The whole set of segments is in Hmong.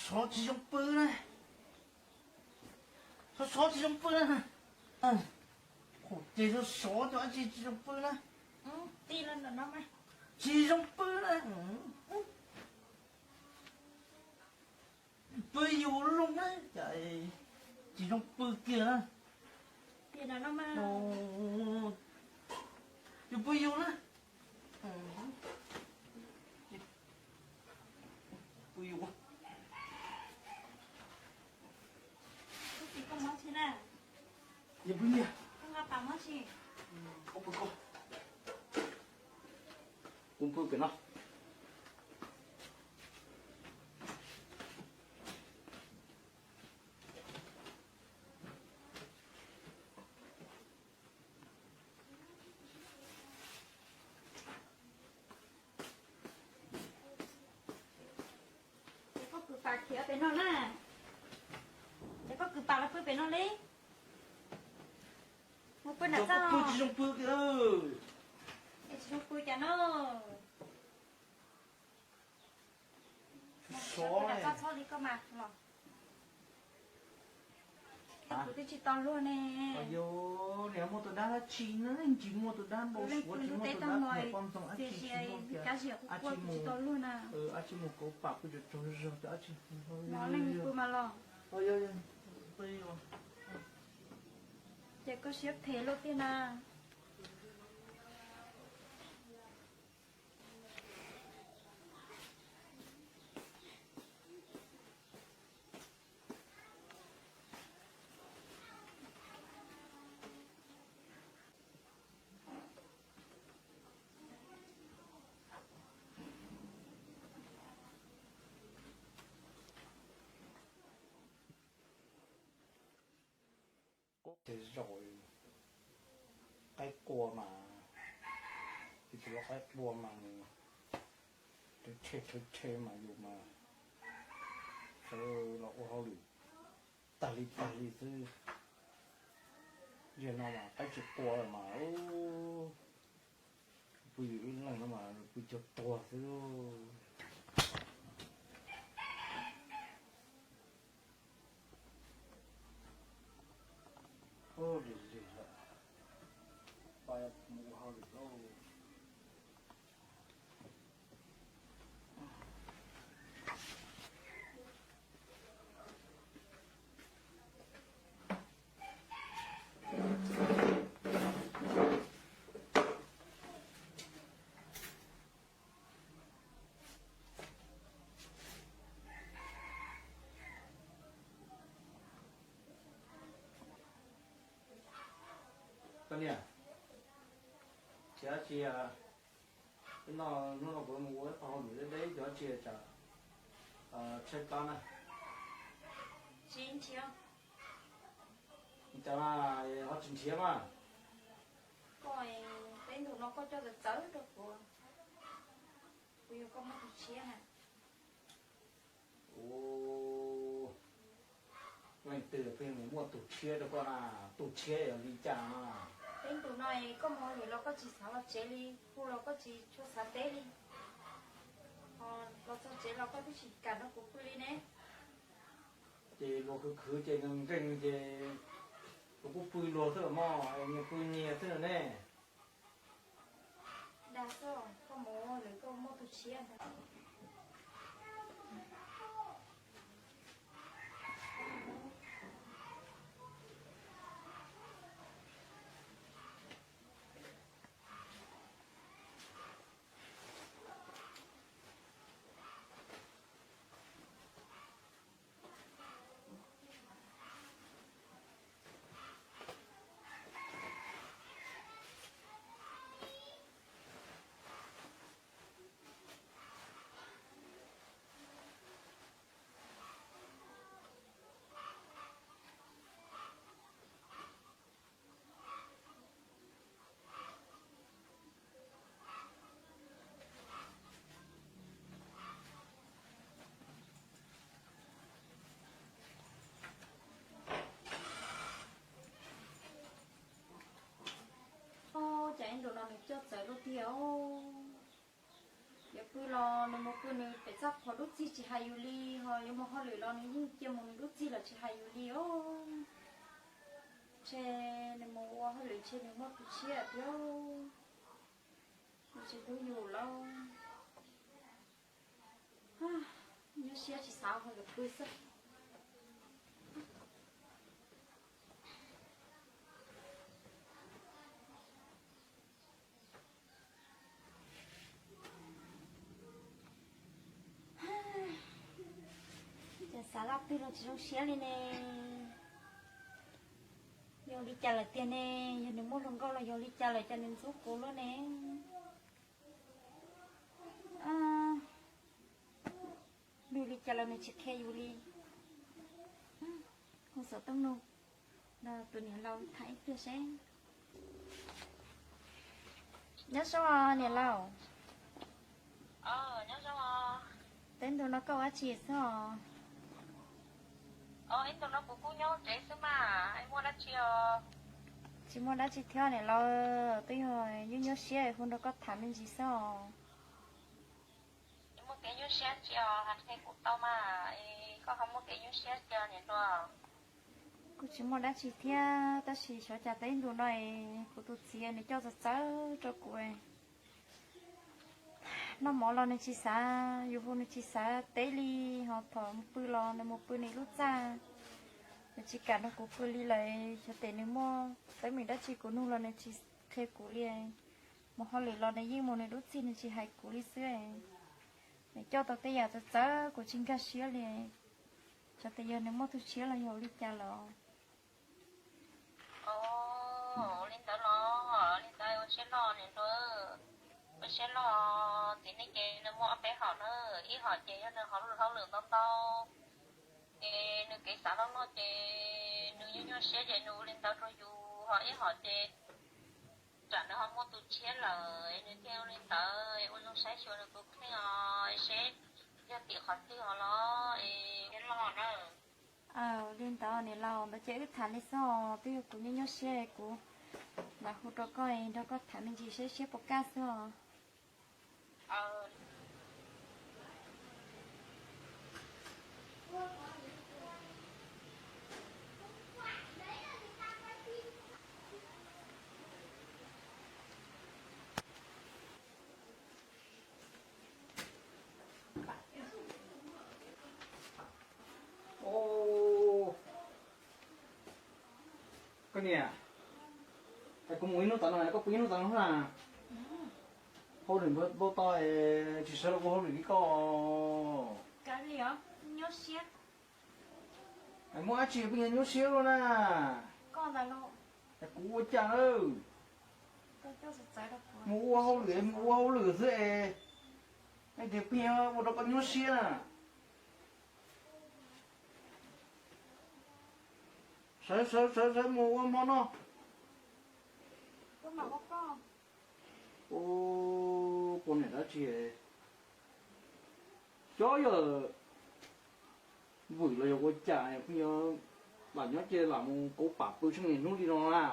Sov tsis zoo pw na. Sov sov tsis zoo pw na. Qhov ces sov sov cov dab tsi tsis zoo pw na. Tsis zoo pw na. Pw yus zoo na, cas tsis zoo pw kiag na. Yus pw yus na. Pw yus. Yus pw niag. Kuv pw pem no. Ces koj kwv Pas khiav pem no na. Ces koj kwv Pas los pw pem no li. Mus pw nram txaj. Pw tsis zoo pw kiag. Es tsis zoo pw cas no. Sov nram txaj txhob li koj mas los. Kuv twb tsis tau luag ne. Yus niam muaj tus dab dab tsi na, tsis muaj tus dab npau suav, tsis muaj tus dab poj ntxoog, dab tsi tsis muaj kiag. Dab tsi mus kauv pam pw tsaug zog, dab tsi. Ces koj siab phem luaj tiag na. Tej zaum qaib qua mas, tus tus qaib qua mas nws rhe rhe rhe mas yus mas sawv los ua hauj lwm tag li tag li xwb. Yog no mas qaib tsis qua lawm mas pw yus ib leeg no mas pw cuag tuag xwb. Lig lig lawm, pab mus ua hauj lwm lauj. Koj niam, tsis dab tsi, hnub no kuv mus ua ib qho hauj lwm deb deb, tsis dab tsi tsam tshaib plab na. Tsis nrhiav. Cas ho tsis nrhiav mas? Koj, peb ntu no koj coj txawv txawv rau kuv, kuv yuav koj muaj tus tshiab na. Leej twg pheej mus muaj tus tshiab rau koj na, tus tshiab yog li cas na? Peb ntu no koj mus hauj lwm los koj tsis xav los tsev li, hu los koj tsis tshua xav teb li. Ho los txog tsev los koj twb tsis kam nrog kuv pw li ne. Ces luag khwv khwv ces nkees nkees ces kuv kuj pw luag xwb los mas, nyias pw nyias xwb los ne. Dag xwb, koj mus lwm koj muaj tus tshiab ntag. Cas ib ntu no nws coj txawv luaj tiag os. Pw los nws mus pw nws pem txaj qhua dub txig tsis hais yus li, ho yuav mus hauj lwm los nws yeej cia mus nws dub txig los tsis hais yus li os. Ntshe nws mus ua hauj lwm ntshe nws muaj tus tshiab thiab, nws tsis hlub yus lawm. Nyuaj siab tsis xav ho yuav pw xwb. Cas xav laj twg los tsis zoo siab li ne. Yog li cas lawm tiag ne? Yog nws muaj hluas nkauj los yog li cas lawm cas nws ntxub kuv luaj ne? Nws li cas los nws tsis qhia yus li. Hu xov tooj no, tus niam laus tham ib pliag seb. Nyob zoo niam laus. Teb ntu no koj ua dab tsi xwb os? Ib ntu no kuv kuj nyob tsev xwb mas, muaj dab tsi os? Tsis muaj dab tsi thiab niam laus, twb yog nyuaj nyuaj siab hu nrog koj tham me ntsis xwb os. Muaj kev nyuaj siab tsi os, hais qhia kuv tau mas, koj ho muaj kev nyuaj siab tsi os niam hluas? Kuj tsis muaj dab tsi thiab, tab sis xyov cas teb ntu no kuv tus txiv nws coj txawv txawv rau kuv. Noj mov los nws tsis xav, yus hu nws tsis xav teb li, ho thaum mus pw los nws mus pw nws lub txaj, nws tsis kam nrog kuv pw li lawm. Xyov tes nws muaj teeb meem dab tsi kuv nug los nws tsis qhia kuv li. Mus hauj lwm los nws yeej mus nws dub txig nws tsis hais kuv li xwb. Nws coj tau tej yam txawv txawv kuv tsis nkag siab li. Xyov tes yog nws muaj tus tshiab los yog ua li cas lawm. Ua li ntawd los, li ntawd ua siab loj niam hluas, ua siab loj. Txiv neej ces nws muaj ob peb hom na, ib hom ces yog nws hauj lwm ntau ntau, ces nws kev xav loj loj ces nws nyuaj nyuaj siab ces nws ua li ntawd rau yus, ho ib hom ces tsam nws ho muaj tus tshiab lawm nws thiaj ua li ntawd. Ua zoo saib xyuas nws tus kheej os, seb yog tim qhov twg os los es siab loj na. Aw, li ntawd niam laus, ntawd ces wb tham li xwb os, twb yog kuv nyuaj nyuaj siab kuv lam hu rau koj nrog koj tham me ntsis seb siab puas kaj xwb os. Koj niam, kuv mus ib hnub tas no, koj pw ib hnub tas no na. Hauj lwm npau taws, tsis sawv los ua hauj lwm li koj. Muaj dab tsi pheej nyuaj siab luaj na? Kuv ua cas na? Mus ua hauj lwm, mus ua hauj lwm xwb es, tias pheej ua rau koj nyuaj siab na. Sawv sawv sawv sawv mus ua hmo noj. Ua niam dab tsi? Xyov yog vwm los yog ua cas, pheej yog lam nyob ces lam mus kauv pam pw tsheej niaj hnub li no na.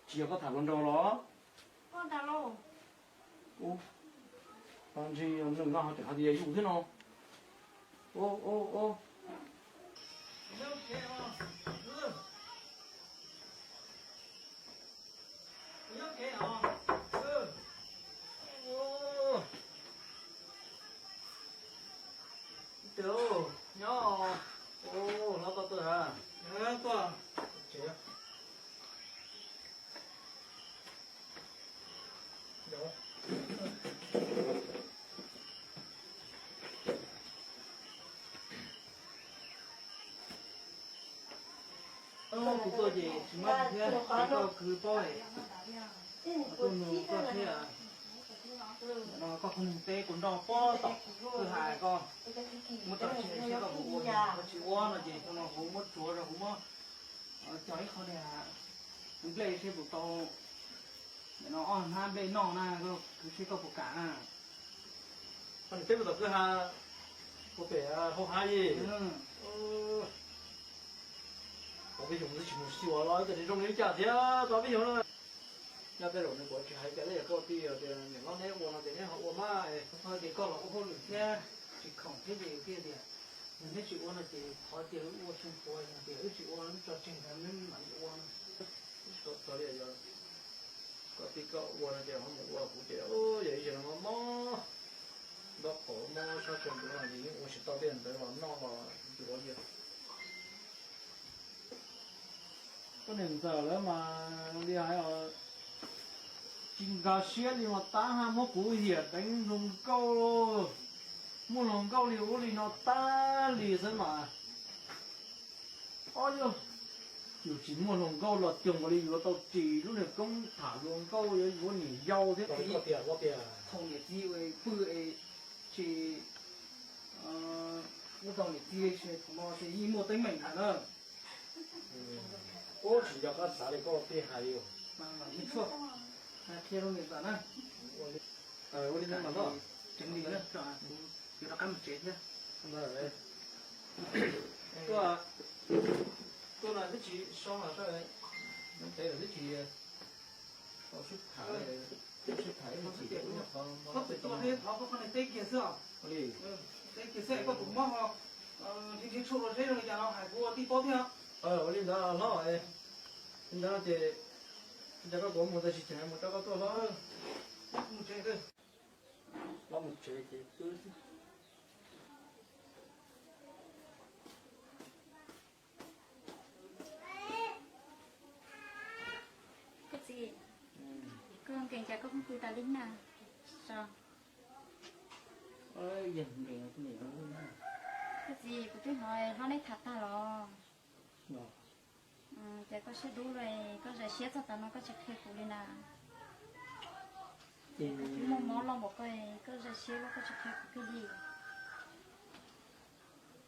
Tsis yog koj tham hluas nraug los? Ntshe nws no ho tseem hais tias yus thiab no. Nyob, hlob koj tuaj a? Koj kuv tuaj ces tsis muab thiab, ces koj kwv paub, tuaj nug koj thiab. No koj qhov neeg teb kuv nrog pob tom kwj ha koj, muab cov tsis siab koj puas ua, koj tsis ua no ces no kuv muab tsuav rau kuv muab cog ib qho nplej seb puas tau, no ob hnab nplej noj na, kwv seb koj puas kam na. Koj neeg teb puag tom kwj ha, puag pem hauv hav li. Tos peb xyoos tsis mus xyuas los cas zoo li cas thiab, tos peb xyoos na. Tej zaum nws kuj tsis hais tias, yog koj tij tias niam hlob neb ua no ces neb ho ua mas, hais tias koj los ua hauj lwm thiab tsis khoom thiab ces thiaj tias, yog neb tsis ua no ces qhov tias ua xyoo puav yog tias wb tsis ua, wb tso tseg ntawd neb mam li ua no. Txog li yog koj tij koj ua no ces ho mus ua kuv ces yog ib zaug no mob ntaub qhauv mob sab xyaw ntawd no ces yeej ua tsis tau tej ntawd los noj los yuav li. Koj niam ntxawm lawv mas li hais os, tsis nkag siab li mas tab haj muab kuv hiam deev hluas nkauj, muaj hluas nkauj li ub li no tag li xwb mas. Ob, yus tsis muaj hluas nkauj los cuag nkaus li yuav tau ris lub niag koob tham hluas nkauj yuav yuav niam yau thiab txiv. Thaum niam txiv pw tsis ua tau niam txiv li thaum no ces yeej muaj teeb meem ntag na. Ub, tsis nco qab xav li koj tij hais li. Qhia rau niam ntxawm na. Ua li no mas no. Tseev li na, kuv yuav rov qab mus tsev thiab. Tuaj, tuaj no twb tsis so los so, ntev lawm twb tsis tau sib tham, sib tham ib chim. Koj txawm tuaj thiab thov koj qhov niag teb kiag xwb os. Teb kiag xwb es koj tus mob ho nrhiav nrhiav tshuaj rau seb zoo li cas no hais kuv ua tij paub thiab. Ua li ntawd hlob, li ntawd ces ua cas koj kuv mus tag sim tseem mus tso koj tuaj hlob. Mus tsev, hlob mus tsev ces twb Koj txiv, koj nkees cas koj pheej pw tas li na? Koj txiv, kuv twb hnov hlob neb tham tag los. Ces koj siab dub lawm, koj zais siab txog tav no koj tsis qhia kuv li na. Kuv twb muaj mob loj npaum koj, koj zais siab loj koj tsis qhia kuv kiag li.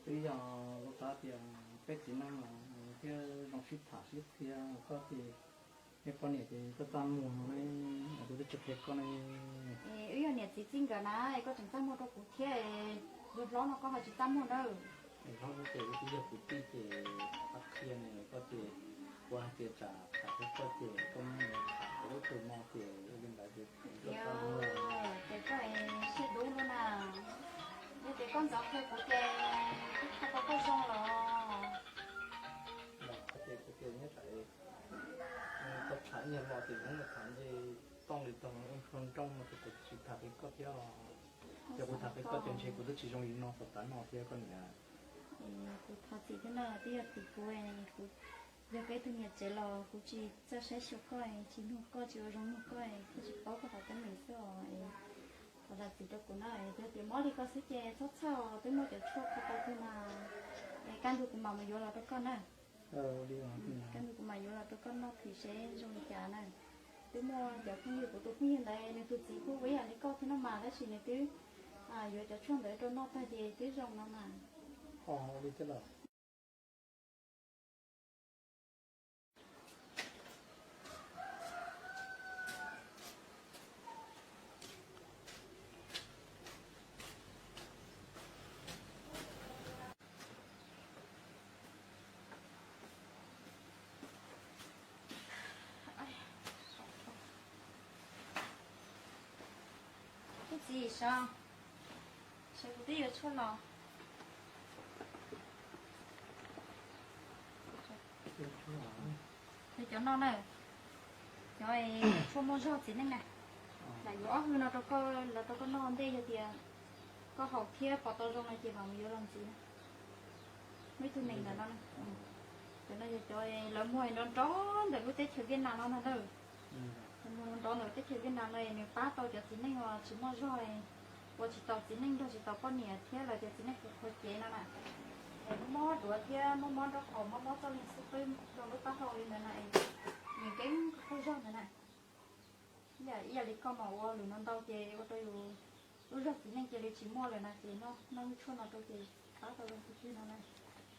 Twb yog lub tab tias peb txiv neej los thiaj zoo sib tham sib qhia, koj ces nej poj niam ces koj txaj muag no ne, kuv twb tsis qhia koj ne. Wb yog niam txiv txij nkawm na, koj tseem txaj muag rau kuv thiab, yog hlob no koj ho tsis txaj muag nawb. Hlob ces wb twb yog kwv tij ces qab qhia ne, koj ces kuv hais tias tsam tham rau koj ces koj muab tham rau lub tug no ces ua li ntawd ces koj txaj muag. Ces koj siab dub lawm na, yog tias koj ntxov qhia kuv ces kuv qhia rau koj zoo los. Los qhov ces kuv tias nyob tsam tau tham ib nyuag lo ces kuv tham nce tooj li tau ua nroo no ces kuv tsis tham qhia koj thiab os. Ces kuv tham qhia koj ces ntshe kuv twb tsis zoo li no txog tav no thiab koj niam. Kuv thov txim thiab na, twb yog tim kuv, kuv yog peb tug niam tsev los kuv tsis txawj saib xyuas koj, tsis nug koj, tsis ua zoo nug koj, thiaj tsis paub koj qhov teeb meem xwb os. Thov zam txim rau kuv na, yog tias mob li koj xwb ces txhob txhawj, twb muaj cov tshuaj kho tau kawg mas. Kaj ntug kuv mam mus yuav los rau koj na. Kaj ntug kuv mam yuav los rau koj noj thwm seb zoo li cas na. Twb muaj cov phooj ywg, kuv tus phooj ywg ntawd nws tus txiv kuj ua ib yam li koj thiab no mas, tab sis nws twb yuav cov tshuaj ntawd rau noj tag ces twb zoo no mas. Koj txiv, saib, saib kuv twb yuav tshuaj los. Cov no na, cov tshuaj muaj zog txiv neej na, lam yuav ob hwj no rau koj, los rau koj noj ntej, yog tias koj haus thiab pom tau zoo no ces mam mus yuav los ntxiv na. Muaj ib tug nees ntawm no, cov no yog cov lawv muag nrov nrov ntawm lub teb chaws Viaj Nam no ntag na. Muag nrov nrov ntawm teb chaws Viaj Nam no nws pab tau cov txiv neej uas tsis muaj zog, ua tsis tau txiv neej, nrog tsis tau poj niam thiab lawv cov txiv neej qhuav qhuav cev no na. Es mob mob duav thiab mob mob nraub qaum, mob mob txoj leeg xub qwb rau lub taub hau li ntawd na, nws keeb kawg zog ntawd na. Ib yam li koj mas ua lwm no ntau ces ua rau yus lub zog txiv neej cia li tsis muaj lawm na, ces noj lub tshuaj no rau ces pab tau zoo tiag tiag no na.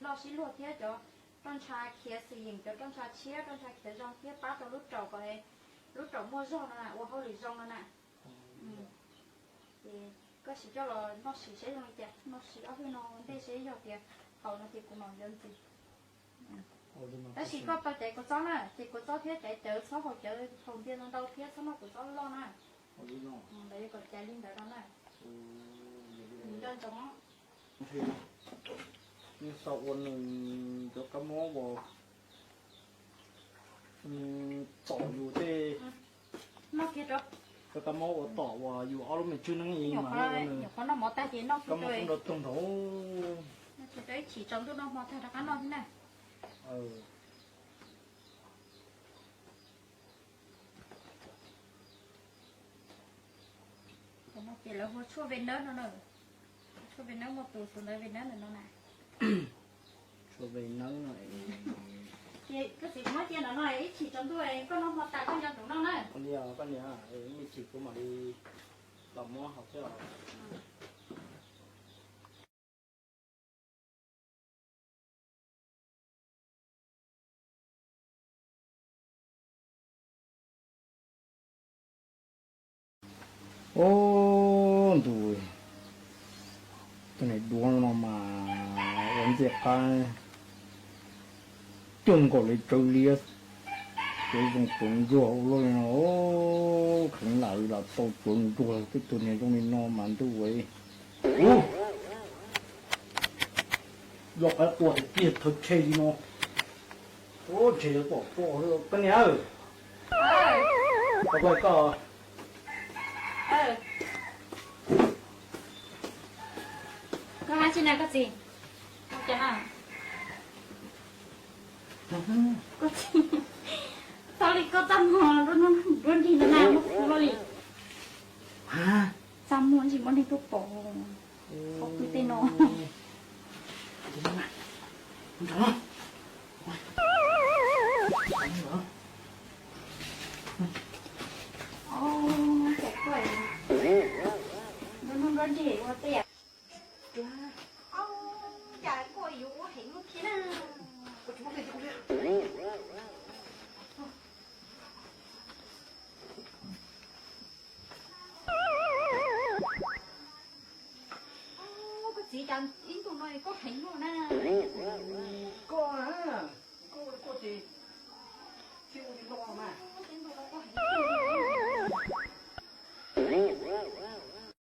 Loj sib luag thiab cov roj ntsha khiav xwm yeem, cov roj ntsha tshiab, roj ntsha khiav zoo thiab pab rau lub raum kom lub raum muaj zog no na, ua hauj lwm zoo no na. Ces koj sim coj los noj sim seb zoo li cas, noj sim ob hwj no ua ntej seb yog tias haum no ces kuv mam yuav ntxiv. Tab sis koj tau caiv kua txob na, ces kua txob thiab caiv cawv txhob haus cawv haus ntiag ntau thiab txhob noj kua txob loj na. Lawv yuav kom caiv li ntawd rau na. Nco ntsoov. Nws xav ua nws cov kab mob uas tom yus tej, cov kab mob uas tom uas yus ob lub me tswb neeb, nyuam qhuav noj mov tag ces noj kab mob rau tug nraud. Ib chim tsaus ntuj noj hmo tag rov qab noj thiab na. Ces lawv hu tshuaj ve nawb no na. Tshuaj ve nawb, muaj tus xwb ntawd ve nawb no na. Tshuaj ve nawb no. Ces koj txiv muab cia no no, ib chim tsaus ntuj koj noj hmo tas koj nco ntsoov noj na. Ua li os koj niam, ib chim kuv mam li los muab haus thiab os. Ub, ntuj, tej niag duab no mas ua ntxim qab cuag nkaus li tsawv liab, cov zoo cov ntsuag ua luaj li no, kheev lam los tau cov ntsuag tej tug niag zoo li no mas ntuj. Ub, los qab ua hais tiag thawv tshe li no. Ub, ntshe yuav pom koj niam. Koj, koj, koj hais tsi na koj txiv? Koj txiv, tau li koj txaj muag nruab nrig ntawd na muab kuv luaj li. Txaj muag ntsis muaj neeg tuaj pom qhov pw tej no. Nruab nruab nrig ua tej. Cas koj yuav ua heev lub thiab na. Koj txiv, cas ib ntus no koj heev luaj na.